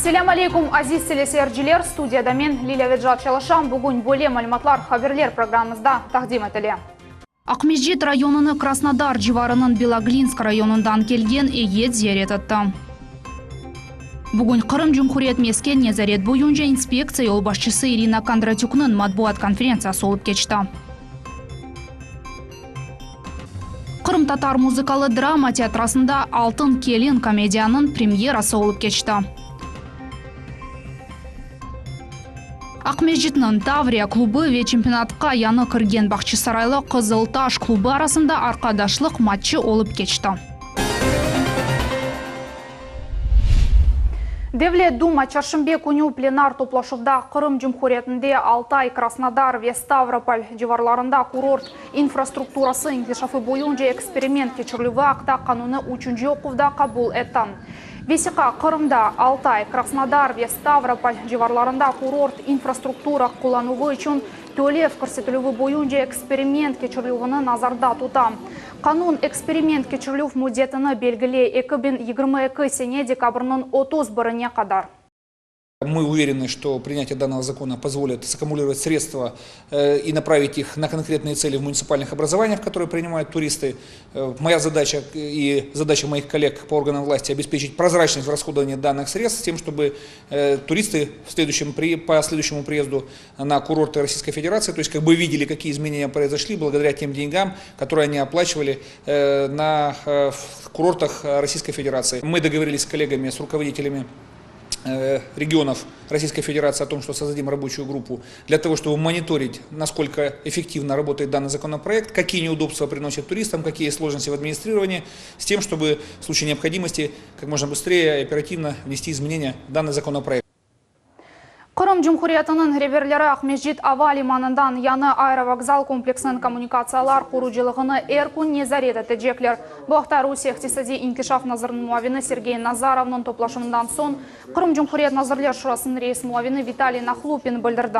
Selâm aleykum, aziz teleseyirciler! Studiyada men, Lilâ Vecat, çalışam. Bugün böyle malümatlar haberler programmamızda taqdim etile. Aqmescit rayonını Krasnodar civarınıñ Beloglinsk rayonından kelgen eyyet ziyaret etti. Bugün Qırım Cumhuriyet mesken nezaret boyunca inspektsiya yolbaşçısı İrina Kondratükniñ matbuat konferentsiyası olıp keçti. Qırımtatar muzıkalı drama teatrasında Altın kelin komediyanıñ premyerası olıp keçti. Aqmescitniñ Tavriya klubı ve çempionatqa yañı kirgen Bağçasaraylı Qızıltaş klubı arasında arqadaşlıq matçı olıp keçti. Devlet Duma çarşenbe künü plenar toplaşuvda Qırım Cumhuriyetinde Altay, Krasnodar ve Stavropol civarlarında kurort infrastrukturası inkişafı boyunca eksperiment keçirilüvi aqta qanunnı üçünci oquvda qabul etti. Vesiqa Qırımda Altay, Krasnodar ve Stavropol civarlarında kurort infrastruktura qullanuvı içün tölev kirsetilüvi boyunca eksperiment keçirilüvini nazarda tuta. Qanun eksperiment keçirilüv müddetini belgiley, 2022 sene dekabrniñ 31-ne qadar. Мы уверены, что принятие данного закона позволит саккумулировать средства э, и направить их на конкретные цели в муниципальных образованиях, которые принимают туристы. Э, моя задача и задача моих коллег по органам власти обеспечить прозрачность в расходовании данных средств, с тем, чтобы э, туристы в следующем, по следующему приезду на курорты Российской Федерации, то есть как бы видели, какие изменения произошли благодаря тем деньгам, которые они оплачивали на курортах Российской Федерации. Мы договорились с коллегами, с руководителями Э, регионов Российской Федерации о том, что создадим рабочую группу для того, чтобы мониторить, насколько эффективно работает данный законопроект, какие неудобства приносит туристам, какие сложности в администрировании, с тем, чтобы в случае необходимости как можно быстрее и оперативно внести изменения в данный законопроект. Qırım Cumhuriyetiniñ reberleri Aqmescit ava limanından yañı aerovokzal kompleksiniñ kommunikatsiyalar qurucılığını er kün nezaret etecekler. Bu aqta Rusiye iqtisadiy inkişaf naziriniñ muavini Sergey Nazarovnıñ toplaşuvından soñ Qırım Cumhuriyet Nazirler Şurasınıñ reis muavini Vitaliy Nahlupin bildirdi.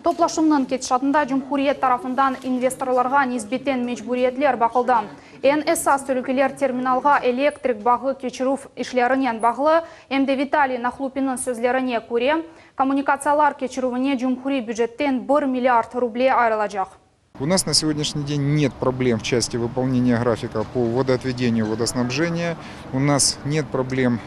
Toplaşuvnıñ ketişatında cumhuriyet tarafından investorlarğa nisbeten mecburiyetler baqıldı. Eñ esas telükeler terminalğa elektrik bağı keçirüv işlerinen bağlı, em de Vitaliy Nahlupinniñ sözlerine köre, kommunikatsiyalar keçirüvine cumhuriy bücetten bir milliard ruble ayırılacaq. У нас на сегодняшний день нет проблем в части выполнения графика по водоотведению, водоснабжения. У нас нет проблем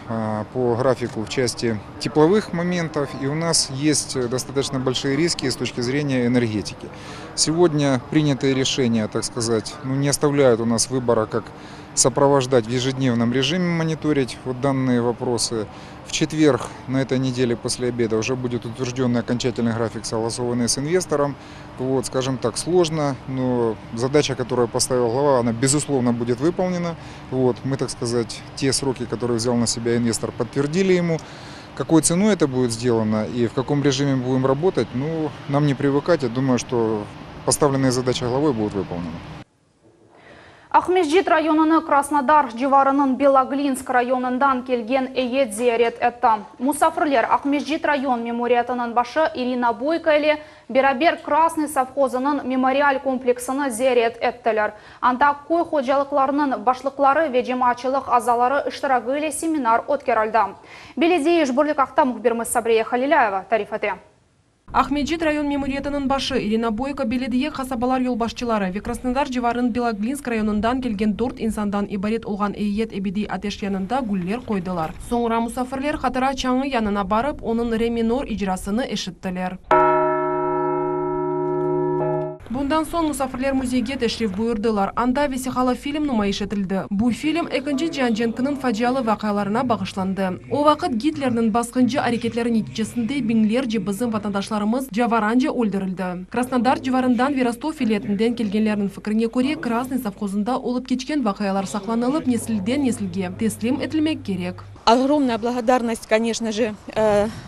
по графику в части тепловых моментов. И у нас есть достаточно большие риски с точки зрения энергетики. Сегодня принятые решения, так сказать, ну, не оставляют у нас выбора, как сопровождать в ежедневном режиме, мониторить вот данные вопросы. В четверг на этой неделе после обеда уже будет утвержденный окончательный график, согласованный с инвестором. Вот, скажем так, сложно, но задача, которую поставил глава, она безусловно будет выполнена. Вот, мы, так сказать, те сроки, которые взял на себя инвестор, подтвердили ему. Какой ценой это будет сделано и в каком режиме будем работать, ну, нам не привыкать. Я думаю, что поставленные задачи главой будут выполнены. Aqmescit rayonını Krasnodar civarınıñ Beloglinsk rayonından kelgen eyyet ziyaret etti. Musafirler Aqmescit rayon memuriyetiniñ başı İrina Boyko ile beraber Krasnıy sovhozınıñ memorial kompleksini ziyaret ettiler. Anda köy hocalıqlarınıñ başlıqları ve cemaatçılıq azaları iştiragi ile seminar ötkerildi. Belediye işbirlik aqta mühbirimiz Sabriye Halilâyeva tarif ete. Aqmescit rayon memuriyetiniñ başı İrina Boyko belediye qasabalar yolbaşçıları ve Krasnodar civarınıñ Beloglinsk rayonından kelgen dört insandan ibaret olğan eyyet ebediy ateş yanında güller qoydılar. Soñra musafirler hatıra çañı yanına barıp, onıñ re minor icrasını eşittiler. Bundan soñ musafirler müzeyge teşrif buyurdılar. Anda vesiqalı film numayış etildi. Bu film Ekinci cian cenkiniñ facialı vaqialarına bağışlandı. O vaqıt Gitlerniñ basqıncı areketleri neticesinde biñlerce bizim vatandaşlarımız cavaranca öldürildi. Krasnodar civarından ve Rostov vilâyetinden kelgenlerniñ fikrine köre, Krasnıy sovhozında olıp keçken vaqialar saqlanılıp nesilden nesilge teslim etilmek kerek. Ogromnaya blagodarnost, koneçno je,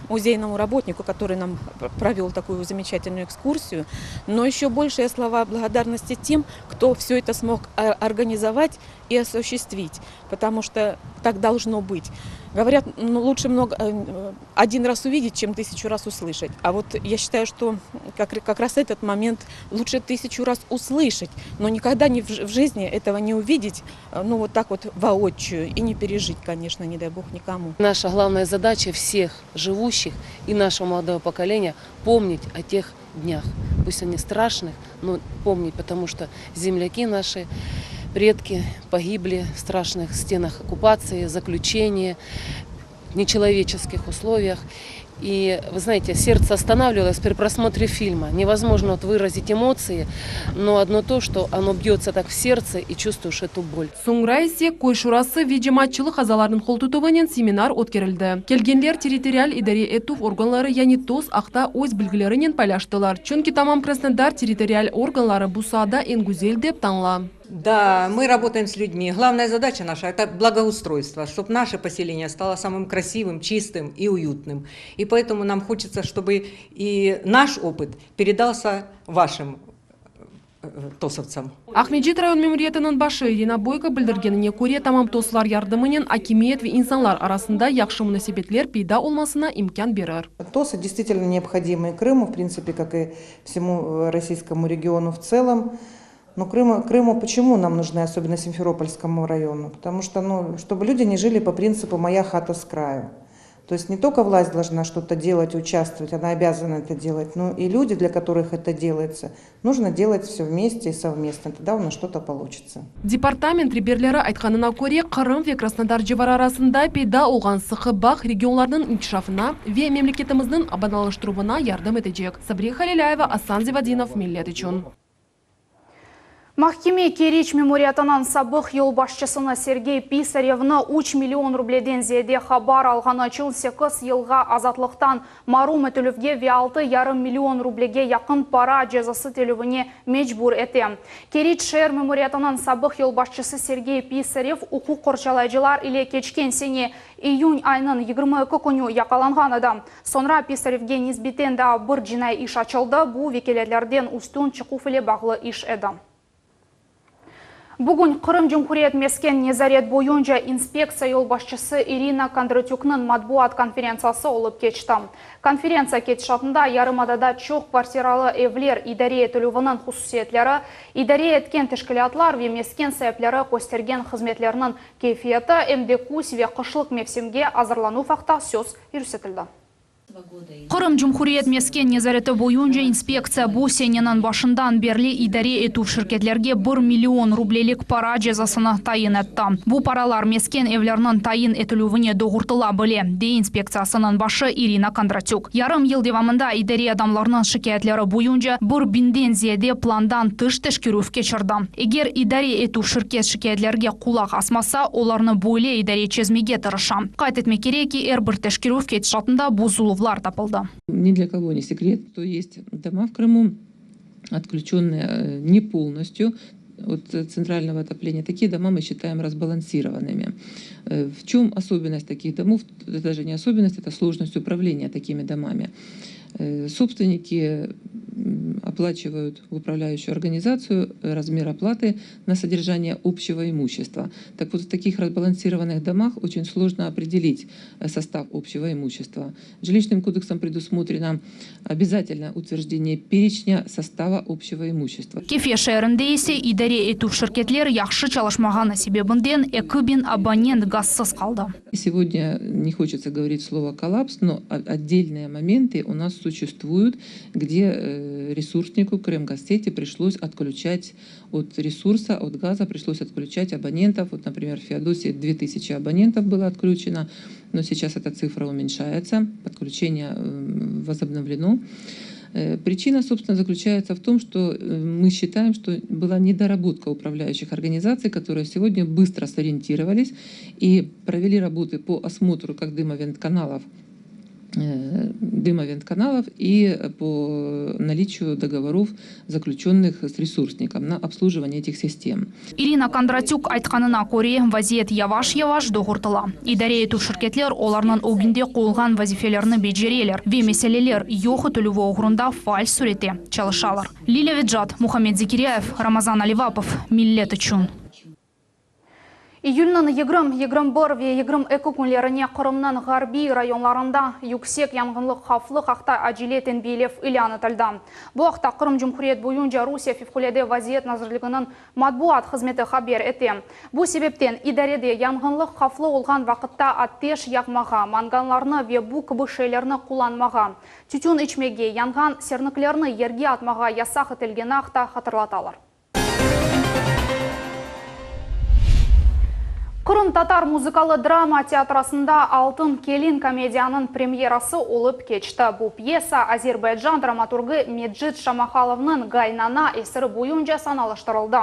muzeynomu rabotniku, kotoryy nam provel takuyu zameçatelnuyu ekskursiyu, no eşö bolşeye slova blagodarnosti tem, kto vsö eto smog organizovat i osushçestvit, potomu çto tak dolžno bıt. Говорят, ну, лучше много, э, один раз увидеть, чем тысячу раз услышать. А вот я считаю, что как, как раз этот момент лучше тысячу раз услышать, но никогда не в, в жизни этого не увидеть, э, ну вот так вот воочию и не пережить, конечно, не дай бог никому. Наша главная задача всех живущих и нашего молодого поколения помнить о тех днях. Пусть они страшных, но помнить, потому что земляки наши, предки погибли в страшных стенах оккупации, заключения, в нечеловеческих условиях. И, вы знаете, сердце останавливалось при просмотре фильма. Невозможно вот выразить эмоции, но одно то, что оно бьется так в сердце и чувствуешь эту боль. Soñra ise köy şurası ve cemaatçılıq azalarınıñ qoltutuvınen seminar ötkerildi. Kelgenler territorial idare etüv organları yani TOS aqta öz bilgilerinen paylaştılar. Çünki tamam Krasnodar territorial organları bu saada eñ güzel dep tanıla. Да, мы работаем с людьми. Главная задача наша – это благоустройство, чтобы наше поселение стало самым красивым, чистым и уютным. И поэтому нам хочется, чтобы и наш опыт передался вашим э, тосовцам. Aqmescit rayon memuriyetiniñ başı Irina Boyko bildirgenine köre tamam TOSlar yardımınen akimiyet ve insanlar arasında yahşı munasebetler peyda olmasına imkân berir. ТОСы действительно необходимы Крыму, в принципе, как и всему э, российскому региону в целом. Но Крыму, Крыму почему нам нужны, особенно Симферопольскому району? Потому что, ну, чтобы люди не жили по принципу «моя хата с краю». То есть не только власть должна что-то делать, участвовать, она обязана это делать, но и люди, для которых это делается, нужно делать все вместе и совместно, тогда у нас что-то получится. Departament reberleri aytqanına köre, Qırım ve Krasnodar civarı arasında peyda olğan sıqı bağ regionlarnıñ inkişafına ve memleketimizniñ abadanlaştıruvına yardım etecek. Sabriye Halilâyeva, Asan Zivadinov, Millet içün. Mahkeme Keriç memuriyetiniñ sabıq yolbaşçısını Sergey Pisarevni 3 million rubleden ziyade qabar alğanı içün 8 yılğa azatlıqtan marum etilüvge ve 6,5 million rublege yaqın para cezası tölevine mecbur etti. Keriç şeer memuriyetiniñ sabıq yolbaşçısı Sergey Pisarev uquq qorçalayıcılar ile keçken sene iyün ayınıñ 22 künü yaqalanğan edi. Soñra Pisarevge nisbeten daa bir cinaiy iş açıldı. Bu vekâletlerden üstün çıquv ile bağlı iş edi. Bugün Qırım Cumhuriyet Mesken nezaret boyunca inspektsiya yolbaşçısı Irina Kondratükniñ matbuat konferentsiyası olıp keçti. Konferentsiya ketişatında yarımadada çoq kvartiralı evler idare etilüviniñ hususiyetleri, idare etken teşkilâtlar ve mesken saipleri köstergen hızmetlerniñ keyfiyeti, em de küz ve qışlıq mevsimge azırlanuv aqta söz yürsetildi. Qırım Cumhuriyet Mesken nezareti boyunca inspektsiya bu seneniñ başından berli idare etüv şirketlerge 1 million rublelik para cezasını tayin etti. Bu paralar mesken evlerniñ tayin etilüvine doğrultıla bile, dey inspektsiyasınıñ başı Irina Kondratük. Yarım yıl devamında idare adamlarınıñ şikâyetleri boyunca 1000-den ziyade plandan tış teşkerüv keçirdi. Eger idare etüv şirket şikâyetlerge qulaq asmasa, olarnı böyle idare çezmege tırışa. Qayd etmek kerek ki, er bir teşkerüv ketişatında bozuluvlar tapıldı. Ни для кого не секрет, что есть дома в Крыму, отключенные э, не полностью от э, центрального отопления. Такие дома мы считаем разбалансированными. Э, В чем особенность таких домов? Это даже не особенность, это сложность управления такими домами. Собственники оплачивают в управляющую организацию размер оплаты на содержание общего имущества. Так вот, в таких разбалансированных домах очень сложно определить состав общего имущества. Жилищным кодексом предусмотрено обязательное утверждение перечня состава общего имущества. Kefe şeerinde ise idare etüv şirketler yahşı çalışmağanı sebebinden 2000 abonent gazsız qaldı. Сегодня не хочется говорить слово коллапс, но отдельные моменты у нас существуют, где э, ресурснику Крымгазсети пришлось отключать от ресурса, от газа, пришлось отключать абонентов. Вот, например, в Феодосии 2000 абонентов было отключено, но сейчас эта цифра уменьшается, подключение возобновлено. Э, причина, собственно, заключается в том, что э, мы считаем, что была недоработка управляющих организаций, которые сегодня быстро сориентировались и провели работы по осмотру как дымовентканалов, э, дымовентканалов и по наличию договоров, заключенных с ресурсником на обслуживание этих систем. Ирина Кондратюк aytqanına köre, vaziyet yavaş-yavaş doğrultıla. İdare etüv şirketler olarnıñ ögünde qoyulğan vazifelerni becereler ve meseleler yoq etilüvi oğrunda faal sürette çalışalar. Lilya Vecat, Muhammed Zekiryayev, Ramazan Alivapov, Millet içün. İyülniñ 20, 21 ve 22 künlerine Qırımnıñ ğarbiy rayonlarında yüksek yanğınlıq havflıq aqta acele tenbiyelev ilân etildi. Bu aqta Qırım Cumhuriyet boyunca Rusiye Fevqulâde vaziyet nazirliginiñ matbuat hızmeti haber ete. Bu sebepten idarede yanğınlıq havflı olğan vaqıtta ateş yaqmağa, manganlarnı ve bu kibi şeylerni qullanmağa, tütün içmege, yanğan serniklerni yerge atmağa yasaq etilgeni aqta hatırlatalar. Qırımtatar muzıkalı drama teatrosında Altın kelin komediyanıñ premyerası olıp keçti. Bu pyesa Azerbaycan dramaturgı Mecit Şamahalovnıñ Gaynana eseri boyunca sanalaştırıldı.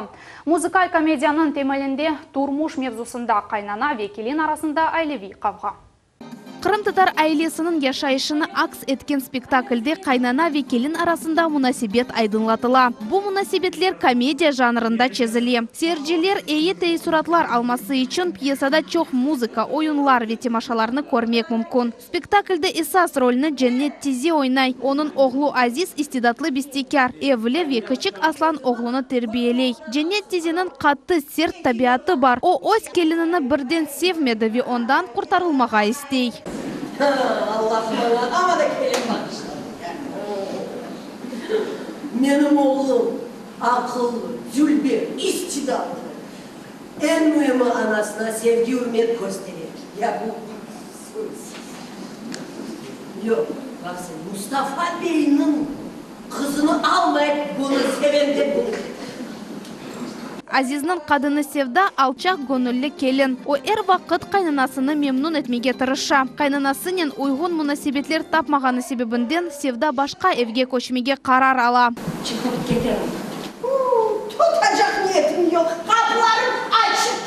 Muzıkal komediyanıñ temelinde turmuş mevzusında qaynana ve kelin arasında aileviy qavğa. Qırımtatar ailesiniñ yaşayışını aks etken spektaklde qaynana ve kelin arasında munasebet aydınlatıla. Bu munasebetler komediya janrında çezile. Seyirciler eyi teessuratlar alması içün pyesada çoq muzıka, oyunlar ve temaşalarnı körmek mümkün. Spektaklde esas rolni Cennet tize oynay. Onıñ oğlu Aziz istidatlı bestekâr, evli ve kiçik Aslan oğlunı terbiyeley. Cennet tizeniñ qattı, sert tabiatı bar. O, öz kelinini birden sevmedi ve ondan qurtarılmağa istey. Allah maña amma da kelin bağışladı. Menim oğlum aqıllı, dülber, istidatlı. Eñ müimi anasına sevgi-ürmet köstere. Ya bu soysız. Yoq, baq sen, Mustafa beyniñ Qızını almayıp bunı sevem dep bunı ketirdim. Azizniñ qadını Sevda alçaq göñülli kelin. O er vaqıt qaynanasını memnün etmege tırışa. Qaynanasınen uyğun munasebetler tapmağanı sebebinden Sevda başqa evge köçmege qarar ala. Çıqıp keterim. Tutacaq niyetim yoq, qapılarım açıq.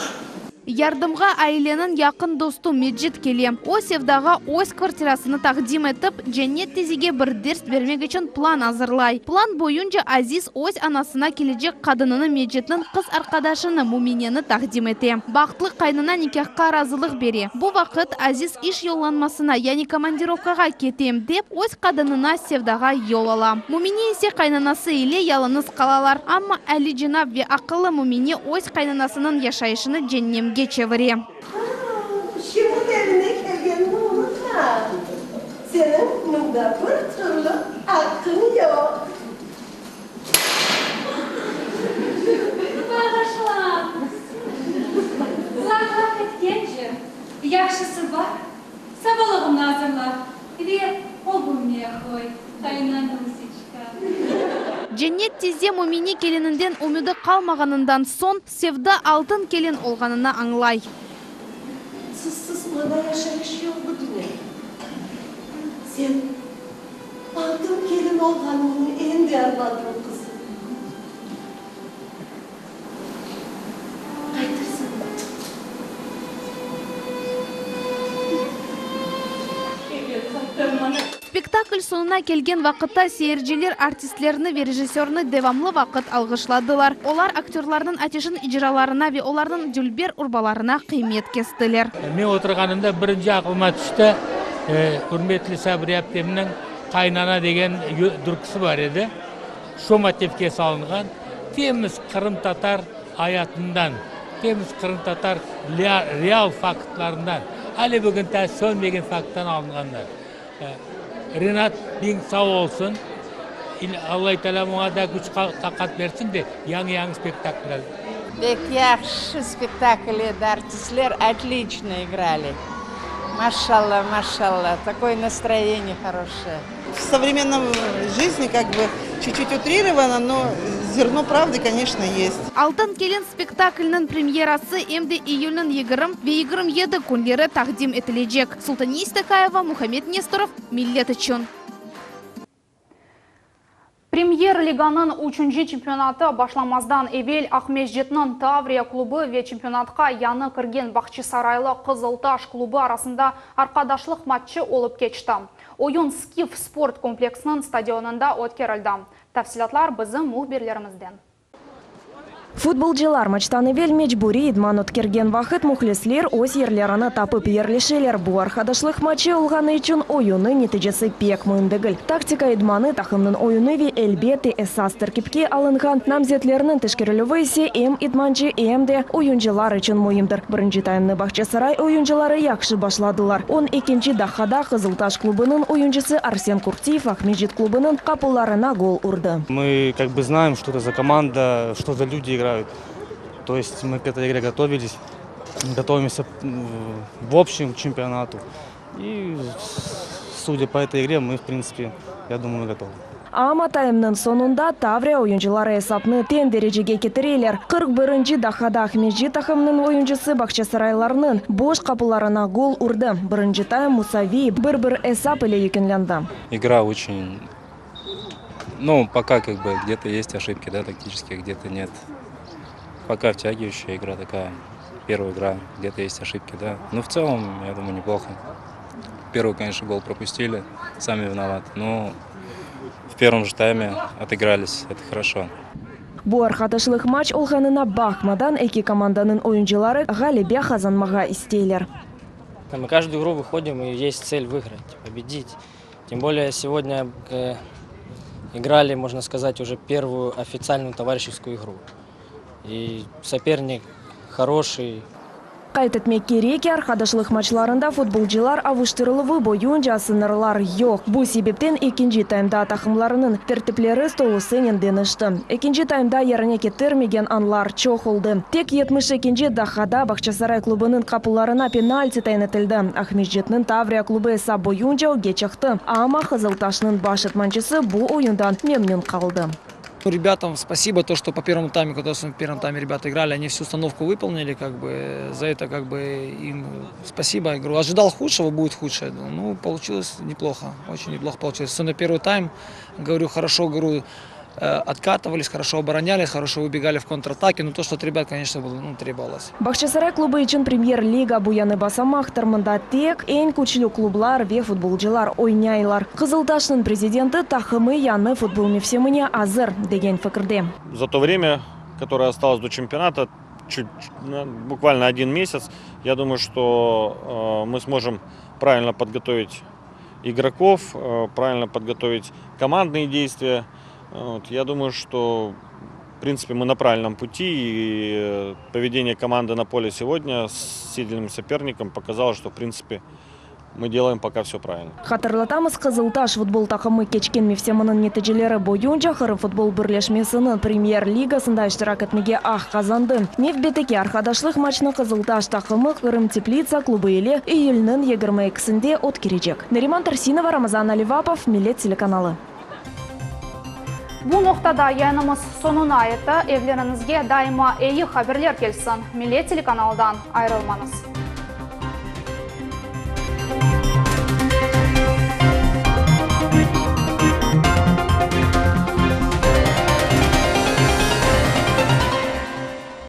Yardımğa aileniñ yaqın dostu Mecit kele. O, Sevdağa öz kvartirasını taqdim etip, Cennet tizege bir ders bermek içün plan azırlay. Plan boyunca Aziz öz anasına kelecek qadınını Mecitniñ qız arqadaşını Mümineni taqdim ete. Bahtlı qaynana nikâhqa razılıq bere. Bu vaqıt Aziz iş yollanmasına, yani komandirovkağa ketem dep, öz qadınına Sevdağa yol ala. Mümine ise qaynanası ile yalıñız qalalar. Amma alicenap ve aqıllı Mümine öz qaynanasınıñ yaşayışını cennemge çevire. Şemut evine kelgenini unutma. Seniñ mında bir türlü aqqıñ yoq. Bağışlañız. Laf-laf etkence, yahşısı bar, sabalığımnı azırla ve ögüme qoy, qaynanusечka. Cennet tize Mümine kelininden ümüdi qalmağanından soñ, Sevda altın kelin olğanını añlay. Sizsiz maña yaşayış yoq bu dünyada. Sen altın kelin olğanıñnı endi añladım, qızım. Qaytırsıñmı? Ebet, qaytarman. Spektakl soñuna kelgen vaqıtta seyirciler artistlerni ve rejissörni devamlı vaqıt alğışladılar. Olar aktörlarnıñ ateşin icralarına ve olarnıñ dülber urbalarına qıymet kestiler. Men oturğanımda birinci aqlıma tüşti, ürmetli Sabriye aptemniñ Qaynana degen türküsi bar edi. Şu motivke salınğan temiz qırımtatar ayatından, temiz qırımtatar real faktlarından, ale bugün ta sönmegen fakttan alınğanlar. Renat biñ sağ olsun, Alla Taalâ oña da küç, taqat bersin de, yañı-yañı spektakller. Bek yahşı spektakl edi, artistler otliçno igrali. Maşşalla, maşşalla, takoy nastroyeniye horoşeye. V sovremennom жизни kak bı çut-çut utrirovano, no zerno pravdı, koneçno, est. Altın kelin spektakliniñ premyerası em de iyülniñ 20 ve 27 künleri taqdim etilecek. Sultaniye İstakayeva, Muhammed Nestorov, Millet içün. Premyer Liganıñ üçünci çempionatı başlamazdan evel Aqmescitniñ Tavriya klubı ve çempionatqa yañı kirgen Bahçisaraylı Qızıltaş klubı arasında arqadaşlıq matçı olıp keçti. Oyun Skif sport kompleksiniñ stadionında ötkerildi. Tafsilâtlar bizim mühbirlerimizden. Futbolcılar maçtan evel mecburiy idman ötkergen vaqıt mühlisler öz yerlerini tapıp yerleşeler. Bu arqadaşlıq maçı olğanı içün oyunnıñ neticesi pek müim degil. Taktika idmanı, taqımnıñ oyunı ve, elbette, esas terkipke alınğan namzetlerniñ teşkerilüvi ise em idmancı, em de oyuncılar içün müimdir. Birinci taymnı Bağçasaray oyuncıları yahşı başladılar. On ekinci daqqada Qızıltaş klubınıñ oyuncısı Arsen Kurtiyev Aqmescit klubınıñ qapılarına gol urdı. Мы как бы знаем, что это за команда, что за люди играют. То есть мы к этой игре готовились, готовимся в общем к чемпионату. И судя по этой игре, мы, в принципе, я думаю, готовы. Amma taymnıñ soñunda Tavriya oyuncıları esapnı teñ derecege ketireler. 41 daqqada Aqmescit taqımınıñ oyuncısı bağçasaraylılarnıñ boş qapılarına gol urdı. Birinci taym musaviy bir-bir esap ile yekünlendi. Игра очень, ну, пока как бы где-то есть ошибки, да, тактические, где-то нет. Пока втягивающая игра такая, первая игра, где-то есть ошибки, да. Но в целом, я думаю, неплохо. Первый, конечно, гол пропустили, сами виноваты. Но в первом же тайме отыгрались, это хорошо. Bu arqadaşlıq maç olğanına baqmadan eki komandanıñ oyuncıları ğalebe qazanmağa isteyler. Мы каждую игру выходим и есть цель выиграть, победить. Тем более сегодня э, играли, можно сказать, уже первую официальную товарищескую игру. И соперник хороший. Qayd etmek kerek ki, arqadaşlıq maçlarında futbolcılar avuştırıluvı boyunca sıñırlar yoq. Bu sebepten ekinci taymda taqımlarınıñ tertipleri tolusınen deñişti. Ekinci taymda yerine ketirmegen anlar çoq oldı. Tek 72 daqqada Bağçasaray klubınıñ qapılarına penalti tayin etildi. Aqmescitniñ Tavriya klubı esap boyunca ögge çıqtı. Amma Qızıltaşnıñ baş idmancısı bu oyundan memnün qaldı. Ребятам спасибо, то, что по первому тайму, когда в первом тайме ребята играли, они всю установку выполнили, как бы, за это как бы им спасибо. Я говорю, ожидал худшего, будет худшее. Ну, получилось неплохо, очень неплохо получилось. Особенно первый тайм, говорю, хорошо, говорю, э, откатывались, хорошо оборонялись, хорошо выбегали в контратаке, но то, что от ребят, конечно, было, ну, требовалось. Bağçasaray klubı içün Premyer-liga bu yañı basamaqtır. Mında tek eñ küçlü klublar ve futbolcılar oynaylar. Qızıltaşnıñ prezidenti taqımı yañı futbol mevsimine azır degen fikirde. За то время, которое осталось до чемпионата, чуть, ну, буквально один месяц, я думаю, что э, мы сможем правильно подготовить игроков, э, правильно подготовить командные действия. Вот, я думаю, что в принципе мы на правильном пути и э, поведение команды на поле сегодня с сильным соперником показало, что в принципе мы делаем пока все правильно. Hatırlatamız Qızıltaş futbol taqımı keçken mevsiminiñ neticeleri boyunca Qırım futbol birleşmesiniñ Premyer-ligasında iştirak etmege aq qazandı. Nevbetteki arqadaşlıq maçnı Qızıltaş taqımı Qırım Teplitsa klubı ile iyülniñ 22-sinde ötkerecek. Nariman Tarsinova, Ramazan Alivapov, Millet telekanalı. Bu noqtada yayınımız soñuna yetti. Evleriñizge daima eyi haberler kelsin. Millet telekanalından ayırılmañız.